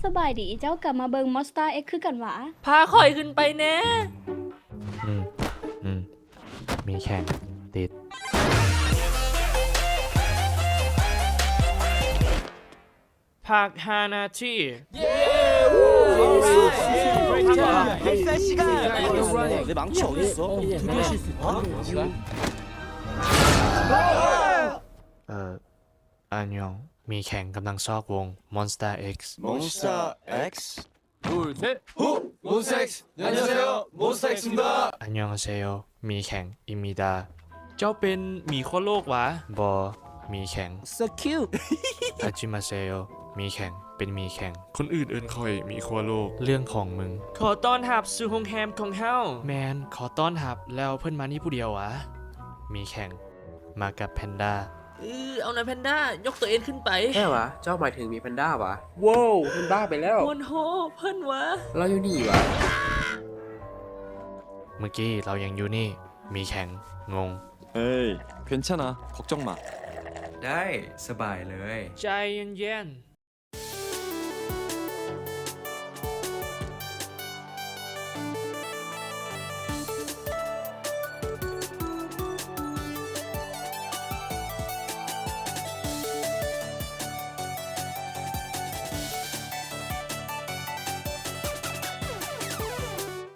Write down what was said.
ສະບາຍດີ, ເຈົ້າກໍມາເບິ່ງ Monster X ຄືກັນຫວາ? ພາຂ້ອຍຂຶ້ນໄປແດ່. ອືມ ອືມ ມີແຂ່ງ ຕິດ. ພັກຫ້ານາທີ. ເອີ ອັນຍອງ, ມີແຂ່ງກຳລັງຊອກວົງ Monster X. Monster X? 둘, 셋. 호! 몬스터 X! 안녕하세요. 몬스터 X입니다. 안녕하세요. ມີແຂ່ງ ອິມິດາ. ເຈົ້າເປັນໝີຂົ້ວໂລກຫວາ? ບໍ່, ມີແຂ່ງ. So cute. 안녕하세요. ມີແຂ່ງ ເປັນໝີແຂ່ງ. ຄົນອື່ນເອີ້ນຂ້ອຍໝີຂົ້ວໂລກ. ເລື່ອງຂອງມຶງ. ຂໍຕ້ອນຮັບສູ່ໂຮງແຮມຂອງເຮົາ. ແມ່ນ, ຂໍຕ້ອນຮັບ. ແລ້ວເພິ່ນມານີ້ຜູ້ດຽວຫວາ? ມີແຂ່ງ ມາກັບແພນດ້າ. ເອີ ເອົານະແພນດ້າ, ຍົກໂຕເອງຂຶ້ນໄປ. ແທ້ຫວາ? ເຈົ້າໝາຍເຖິງໝີແພນດ້າຫວາ? ໂວ້ວ, ເພິ່ນບ້າໄປແລ້ວ. ໂອ້ໂຫ, ເພິ່ນຫວາ? ລາວຢູ່ນີ້ຫວາ? ເມື່ອກີ້ລາວຍັງຢູ່ນີ້. ມີແຂ່ງ ງົງ. 에이, 괜찮아. 걱정 마. ໄດ້, ສະບາຍເລີຍ. ໃຈເຢັນໆ.